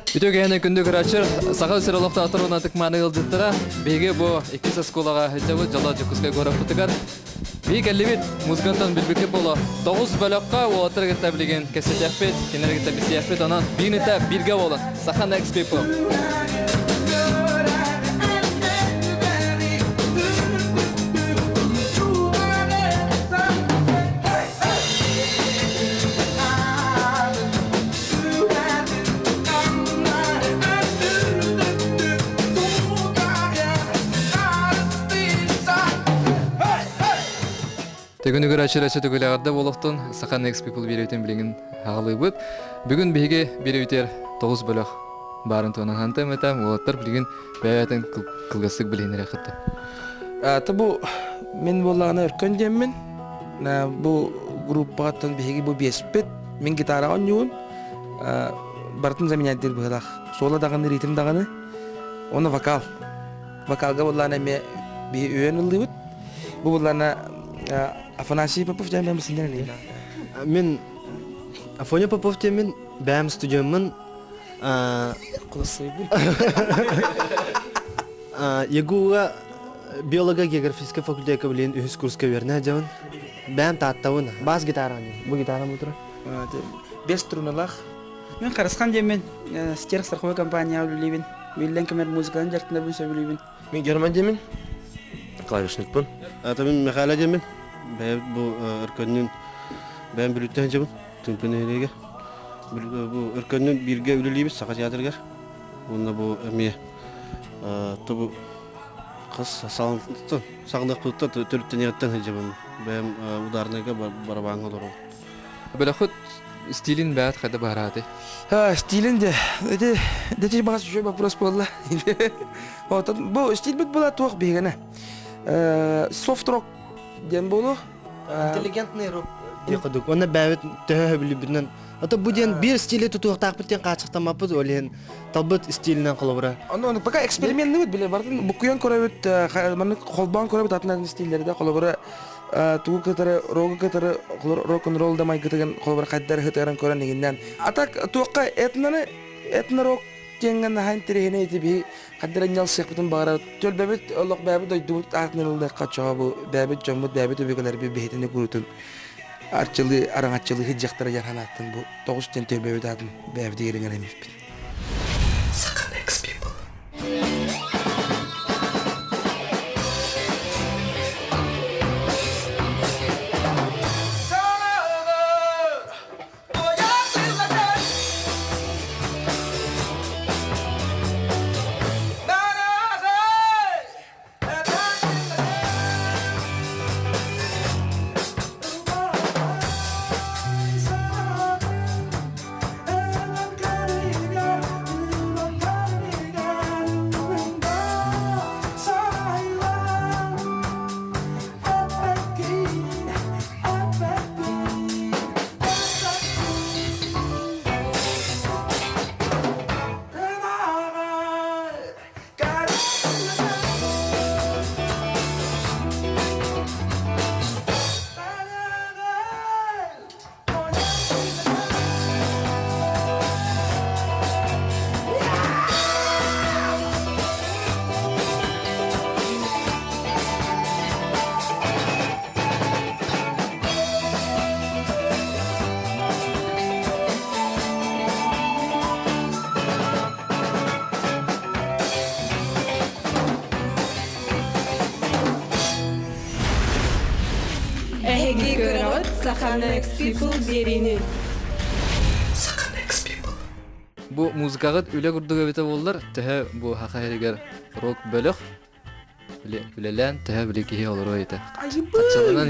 Үтүө киһини күндү көрөөччү, Саха сир олохтоохтор уонна ытык-мааны ыалдьыттара, биһиги бу иккис оскуолаҕа сылдьабыт дьоло Дьокуускай куораппытыгар. Биһиги кэллибит, музыкантан билбиккит буолуо. Тоҕус бөлөххө уолаттар кытта билигин кэпсэтиэхпит, кинилэри кытта билсиэхпит, онон бииринитэ бииргэ буолан, Саха Next People. Төгүнүгэр ачырачы төгүлэҕэрдэ буолуохтун Саха Next People биэриитин билигин аҕалыыбыт. Бүгүн биһиги биэриибитигэр тоҕус бөлөх баарын туһунан хантан этэ уолаттар билигин бэйэтин кылгастык билиһиннэриэххит. Ата бу мин буоллаҕына өркөн диэммин бу группаҕаттан биһиги бу биэспит мин гитараҕа оонньуубун барытын заменяйдыыр быһыылаах суола даҕаны ритм даҕаны уонна вокал вокалга буоллаҕына эмиэ биһи үөн ыллыыбыт бу буоллаҕына Афанасий Попов диэн бэйэм синнэр Мин Афоня Попов диэммин бэйэм студиоммун ЕГУ-га биолого-географическай факультекка билигин үһүс курска үөрэнэ сылдьабын. Бэйэм Тааттабын. Бас гитара бу гитарам утура. Бес струналаах. Мен Харысхан диэммин стерх страховой компанияҕа үлэлиибин. Биллэн кэмэр музыканан дьарыктанарбын сөбүлүүбүн. Мин Герман диэмин. Клавишникпын. Ата мин Михаила диэмин. Бэйэм бу өркөннүн бэйэм бүлүүттэн сылдьабын. Тыымпы нэһилиэгэ. Бу өркөннүн бииргэ үлэлиибит Саха театрыгар. Уонна бу эмиэ тобу хас саҕалыттан саҕалыахпытыттан төрүттэниэҕиттэн сылдьабын. Бэйэм ударныйга барабааҥҥа олоробун. Бөлөххүт стилин бэйэт хайда быһараатый? Стилин де, ити ити баҕас үчүгэй вопрос буолла. Отон бу стилбит була туох биһигэнэ. Софт рок диэн буолуо. Интеллигентный рок диэх курдук. Уонна бэйэбит төһө сөбүлүүбүтүнэн. Ото бу диэн биир стили тутуохтаахпыт диэн хааччахтаммаппыт, ол иһин талбыт стилинэн холобура. Ону пока эксперименныыбыт биле бартын буккуйан көрөбүт, маннык холбоон көрөбүт атын атын стиллери да холобура тугу кытары рогу кытары рок-н-ролл да майгытыгын холобура хайдар ыһытыгарын көрөн игиннэн. А так туохха этноны этно-рок диэҥҥэ наһаа интэриэһинэй ити биһи хайдара ньалсыахпытын баҕарабыт. Төлбөбүт олох бэйэбит дойдубут аатын ылыныахха чоҕо бу бэйэбит дьоммут бэйэбит өбүгэлэрбит биһитини куруутун арчылыы араҥаччылыы сылдьыахтара диэн санааттан бу тоҕус диэн төлбөбүт аатын бэйэбитигэр иҥэрэн испит. Саха Next People. Эһиги көрөҕүт Саха Next People биэриини. Саха Next People. Бу музыкаҕыт үлэ курдук эбитэ буоллар, төһө бу саха сиригэр рок бөлөх үлэлээн төһө били киһи олоруо этэ. Хаччаланан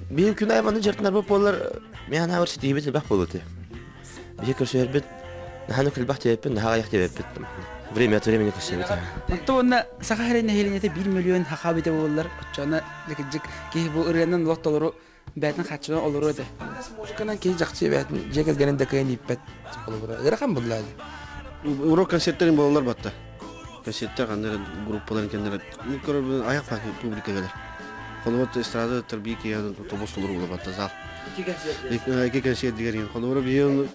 Биир күн айманы дьартынарбыт буоллар, мен анаабар ситиһибит элбэх буолуо Биһи көрсүһэрбит наһаа элбэх диэбиппин, наһаа аҕыйах диэбиппит. Время от времени көрсөбүт. Онто уонна Саха сирин нэһилиэнньэтэ 1 миллион саха эбитэ буоллар, оччоҕуна дьикидьик киһи бу ырыанан олох толору бэйэтин харчынан олоруо этэ. Музыканан киһи дьахчы бэйэтин дьиэ кэргэнин да кыайан ииппэт холобура ыарахан буолла Урок концерттерин буолалар батта. Концерттер ханна группаларын кэннere көрөр аяк публика келер. Холобур эстрада тарбии киһи тобус толору буола батта зал. Ики концерт дигер. Холобур биһи.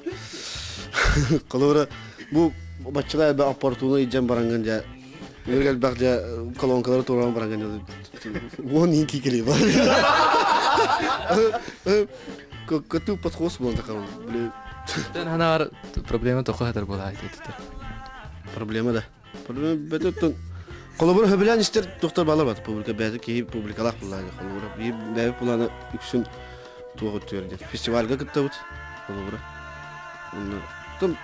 Холобура, бу баччалай элбэх аппаратураны илдьэн бараҥҥын дьэ Үөр элбэх дьэ колонкалары туруоран бараҥҥын уон иин киикэлии бар. Көтүү подхоз буолан такабын. Били Ханаар проблема тоқо хатар буолаа этитер. Проблема да. Проблема бөтөттөн Холобур хөбүлээн истер доктор балар бат публика бэйэтэ киһи публикалаах буллаа холобура биир бэйэ буланы үксүн туох өттүгэр диэн фестивальга кыттабыт холобура онно тон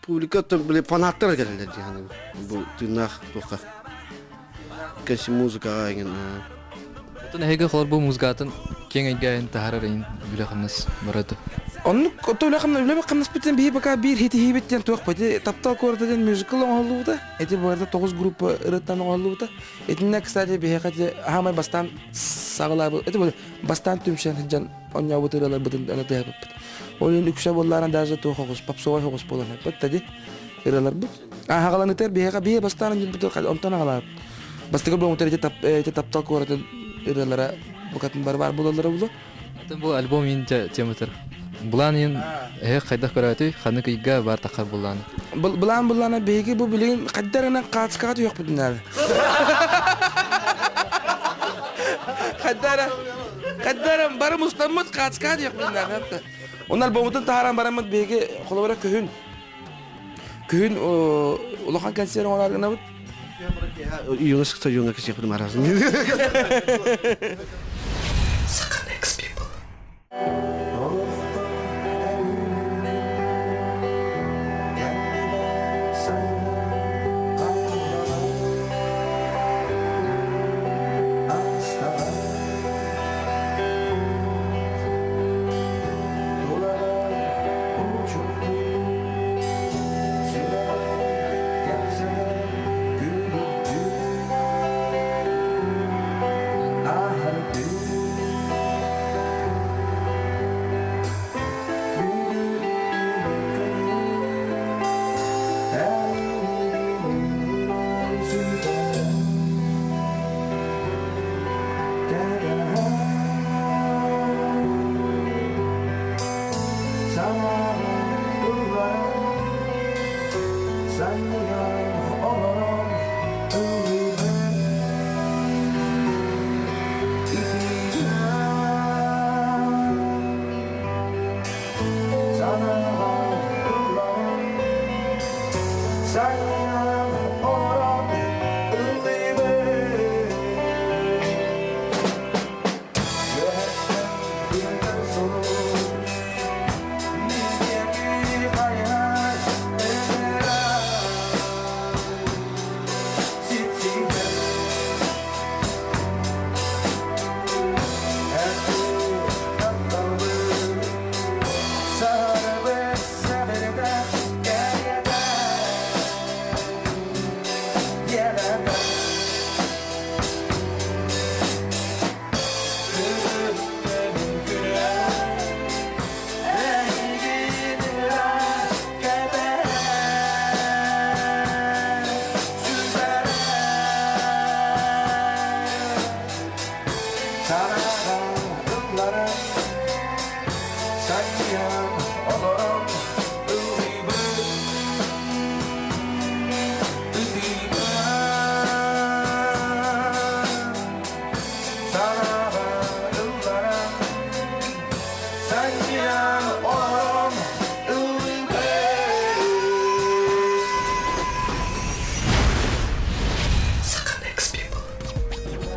публика били фанаттар кэлэллэр дии саныыбын бу тыыннаах туохха кэси музыкаҕа эҥин Оттон эһиги холор бу музыкатын киэҥ эйгээн таһаарар эйин үлэ-хамнас барыта. Оннук ото үлэ-хамнас үлэ-хамнаспытын биһи пока биир хитиһиибит диэн туох ити Таптал куората диэн мюзикл оҥоһуллубута. Ити барыта тоҕус группа ырыттан оҥоһуллубута. Итиннэ, кстати, биһиэхэ ити аһаамай бастаан саҕалаабыт, ити бастаан түмсэн сылдьан оонньообут ырыаларбытын аны тыаһаппыт. Ол иһин үксэ буоллаана даже туох оҕус, попсовай оҕус буолан эппит тади ырыаларбыт. Аһаҕаланытар биһиэхэ биһи бастаан онньурбут онтон аҕалаабыт. Бастакы бөҕүтэр ити ити таптал куоратын ырыалара букатын бары баар буолаллара булу. Атын бу альбом иин тематыр. Былаан иин эһэ хайдах көрөөтүй? Ханнык ыйга бар тахар буллааны? Былаан буллаана биһиги бу билигин хайдарынан хаацкаҕа түһүөхпүтүн Хайдара хайдара бары мустаммыт хаацкаҕа түһүөхпүтүн наада. Онон альбомутун таһааран бараммыт биһиги холобура күһүн күһүн улахан концерт оҥорор гынабыт. Июнга стадионга кисиэхпитим арасын. Саха People.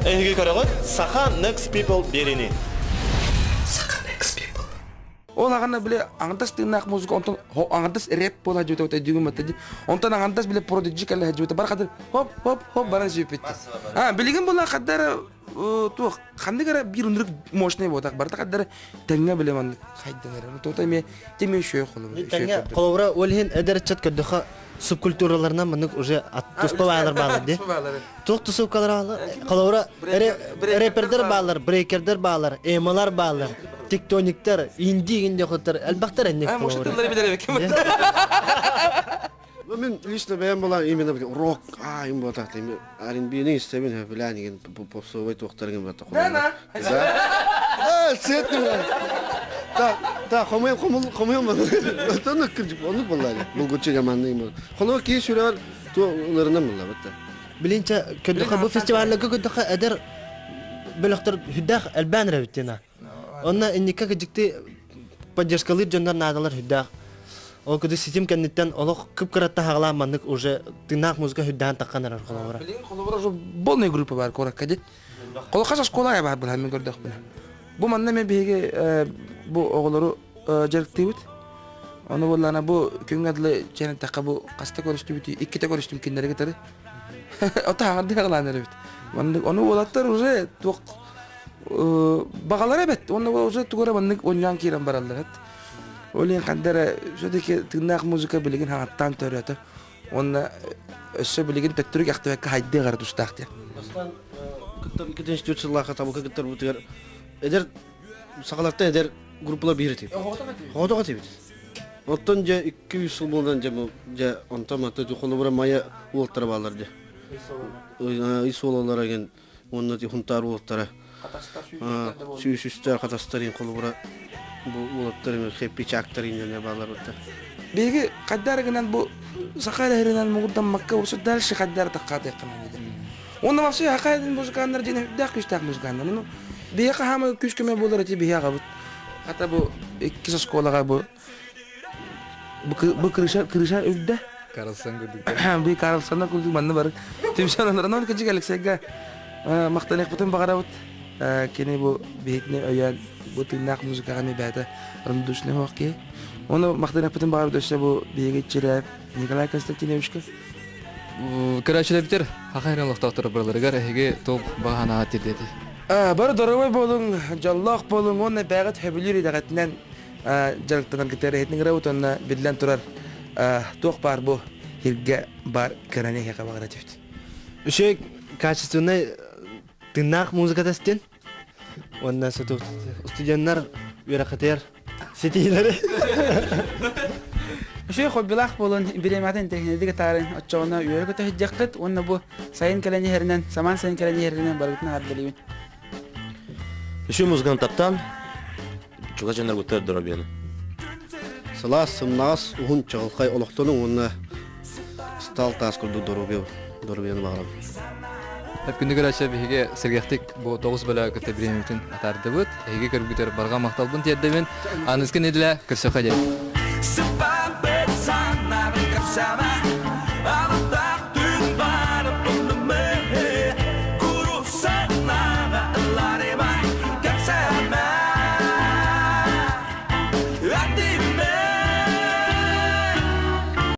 Эһиги көрөҕүт Саха Next People биэриини. Ол аҕана бile аҥардас тыыннаах музыка онтон аҥардас рэп буола дьүөтэ өйдүүгүн батта онтон аҥардас бile продиджи кэлэ дьүөтэ бар хадыр хоп хоп хоп баран сүүппүт а билигин була хаддара туох ханнык эрэ биир унурук мощный буотах барыта хаддара тэҥҥэ биле маннык хайдан эрэ туота эмиэ теми үшөө холобура Тэҥҥэ холобура ол иһин эдэр ыччат көрдөхө субкультураларынан маннык уже туспа баалар баалар дии. Туох тусовкалар баалар? Холобура рэпердер баалар, брейкердер баалар, эмалар баалар, тектониктар, инди инди хотар, элбахтар энник холобура. Ну, мен лично бэйэм буолан именно рок аайым буотах R&B-ни истэбин хөбүлээн игин попсовой туохтарыгын бата. Да, на. Да. Сет. Та, та, хомуйам, хомул, хомуйам. Оннук кырдьык, оннук буолла. Булгуччу жаманный. Холобур киһи сүрэҕэр туо ыларынан буолла бытта. Билинче көрдөхө бу фестивалларга көрдөхө эдэр бөлөхтөр хүддээх элбээн эрэбит диэн. Онно инникке кыдьыкты поддержкалыыр дьоннор наадалар хүддээх. Ол куду ситим кэнниттэн олох кып-кыратта хаҕалаан маннык уже тыыннаах музыка хүддээн таххан эрэр холобура. Билигин холобура уже полная группа бар куоракка ди. Холохас оскуола бар булан мен көрдөхпүнэ. Бу манна мен биһиги бу оҕолору дьарыктыыбыт. Ону буоллаана бу күҥҥэ дылы чэнэттэххэ бу хаста көрүстүбүт иккитэ көрүстүм кинилэри кытары. Ото хаҥардыы хаҕалаан эрэбит. Маннык ону уолаттар уже туох баҕалара эбэт уонна уже тугу эрэ маннык оонньоон киирэн бараллар эт. Ол иһин ханна эрэ все-таки тыыннаах музыка билигин хаҥаттаан төрөөтө. Уонна өссө билигин төттөрү кэхтибэккэ хайдыах эрэ тустаах диэн. Бастаан кыттар 2004 сыллаахха табыка кыттарбытыгар эдэр сахалартан эдэр группалар биир этибит. Хоҕотох этибит. Оттон дьэ 200 сыл буолан дьэ дьэ онтон манта холобура Майа уолтара бааллар дьэ. Ый суолалара ген уонна хунтаар уолтара. Сүүсүстэр хатастар ин холобура бу уолаттар хэппи чаактар иннэ баалар оттар. Биһиги хайдары гынан бу саха эрэринэн мугурдаммакка осы дальше хайдары таккаатыаххына диде. Онно вообще хакайдын музыканнар диэн үрдээх күүстээх музыканнар. Ну биһиэхэ хаама күүс көмө буолар эти биһи аҕабыт. Хата бу иккис оскуолаҕа бу бу крыша крыша үрдэ. Карлсон курдук. Бу Карлсонна курдук манна бары түмсэн онон кыжык Алексейга махтаныахпытын баҕарабыт. Кини бу биһитини өйөөн бу тыыннаах музыкаҕа бэйэтэ равнодушный оһох киһи. Ону махтаныахпытын баҕарабыт өссө бу биһиги иччилээх Николай Константиновичка. Көрөөччүлэрбитигэр Саха сирин олохтоохторо барыларыгар эһиги туох баҕа санааҕа тиэрдиэтэй? Бары доруобай буолуҥ, дьоллоох буолуҥ уонна бэйэҕит сөбүлүүр идэҕитинэн дьарыктанаргытыгар эһитин ыҥырабыт уонна биллэн турар туох баар бу сиргэ баар кэрэ эһиэхэ баҕара түбүт. Үчүгэй качественный тыыннаах музыка тэстин. Уонна студеннар үөрэххитигэр ситиилэри. Үчүгэй хоббилаах буолан бириэмэҕитин интэриэһинэйдик атаарын оччоҕуна үөрэ-көтө сылдьыаххыт уонна бу сайын кэлэн иһэринэн, самаан сайын кэлэн иһэринэн барыгытын эҕэрдэлиибин. Үчүгэй музыканы таптаан, чугас дьонноргуттар доруобуйаны. Сылаас, сымнаҕас, уһун, чаҕылхай олохтонуҥ уонна ыстаал таас курдук доруобуйа доруобуйаны баҕарабын. Күндү көрөөччү биһиги сэргэхтик бу тоҕус бөлө кытта бириэмэбитин атаардыбыт. Эһиги көрбүтэр барҕа махталбын тиэрдэбин. Аныскы нэдилэ көрсөххө диэн.